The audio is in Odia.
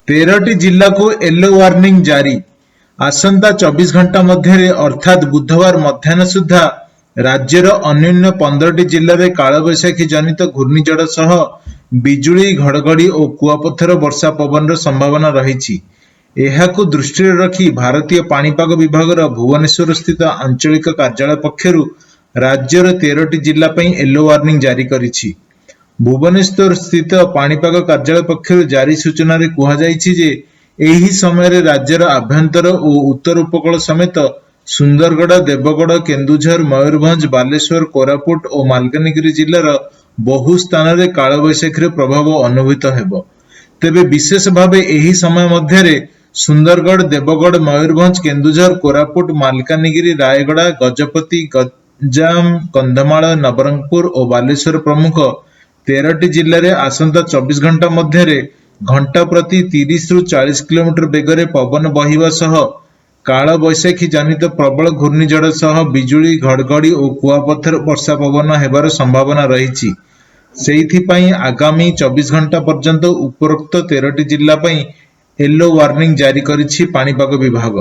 13ଟି ଜିଲ୍ଲାକୁ ୟେଲୋ ୱାର୍ଣ୍ଣିଂ ଜାରି। ଆସନ୍ତା 24 ଘଣ୍ଟା ମଧ୍ୟରେ, ଅର୍ଥାତ୍ ବୁଧବାର ମଧ୍ୟାହ୍ନ ସୁଦ୍ଧା ରାଜ୍ୟର ଅନ୍ୟୁନ 15ଟି ଜିଲ୍ଲାରେ କାଳବୈଶାଖୀ ଜନିତ ଘୂର୍ଣ୍ଣିଝଡ଼ ସହ ବିଜୁଳି, ଘଡ଼ଘଡ଼ି ଓ କୁଆପଥର ବର୍ଷା ପବନର ସମ୍ଭାବନା ରହିଛି। ଏହାକୁ ଦୃଷ୍ଟିରେ ରଖି ଭାରତୀୟ ପାଣିପାଗ ବିଭାଗର ଭୁବନେଶ୍ୱରସ୍ଥିତ ଆଞ୍ଚଳିକ କାର୍ଯ୍ୟାଳୟ ପକ୍ଷରୁ ରାଜ୍ୟର 13ଟି ଜିଲ୍ଲା ପାଇଁ ୟେଲୋ ୱାର୍ଣ୍ଣିଂ ଜାରି କରିଛି। ଭୁବନେଶ୍ୱରସ୍ଥିତ ପାଣିପାଗ କାର୍ଯ୍ୟାଳୟ ପକ୍ଷରୁ ଜାରି ସୂଚନାରେ କୁହାଯାଇଛି ଯେ, ଏହି ସମୟରେ ରାଜ୍ୟର ଆଭ୍ୟନ୍ତର ଓ ଉତ୍ତର ଉପକୂଳ ସମେତ ସୁନ୍ଦରଗଡ଼, ଦେବଗଡ଼, କେନ୍ଦୁଝର, ମୟୂରଭଞ୍ଜ, ବାଲେଶ୍ୱର, କୋରାପୁଟ ଓ ମାଲକାନଗିରି ଜିଲ୍ଲାର ବହୁ ସ୍ଥାନରେ କାଳବୈଶାଖୀର ପ୍ରଭାବ ଅନୁଭୂତ ହେବ। ତେବେ ବିଶେଷ ଭାବେ ଏହି ସମୟ ମଧ୍ୟରେ ସୁନ୍ଦରଗଡ଼, ଦେବଗଡ଼, ମୟୂରଭଞ୍ଜ, କେନ୍ଦୁଝର, କୋରାପୁଟ, ମାଲକାନଗିରି, ରାୟଗଡ଼ା, ଗଜପତି, ଗଞ୍ଜାମ, କନ୍ଧମାଳ, ନବରଙ୍ଗପୁର ଓ ବାଲେଶ୍ୱର ପ୍ରମୁଖ 13ଟି ଜିଲ୍ଲାରେ ଆସନ୍ତା 24 ଘଣ୍ଟା ମଧ୍ୟରେ ଘଣ୍ଟା ପ୍ରତି 30ରୁ 40 କିଲୋମିଟର ବେଗରେ ପବନ ବହିବା ସହ କାଳବୈଶାଖୀ ଜନିତ ପ୍ରବଳ ଘୂର୍ଣ୍ଣିଝଡ଼ ସହ ବିଜୁଳି, ଘଡ଼ଘଡ଼ି ଓ କୁଆପଥର ବର୍ଷା ପବନ ହେବାର ସମ୍ଭାବନା ରହିଛି। ସେଇଥିପାଇଁ ଆଗାମୀ 24 ଘଣ୍ଟା ପର୍ଯ୍ୟନ୍ତ ଉପରୋକ୍ତ 13ଟି ଜିଲ୍ଲା ପାଇଁ ୟେଲୋ ୱାର୍ଣ୍ଣିଂ ଜାରି କରିଛି ପାଣିପାଗ ବିଭାଗ।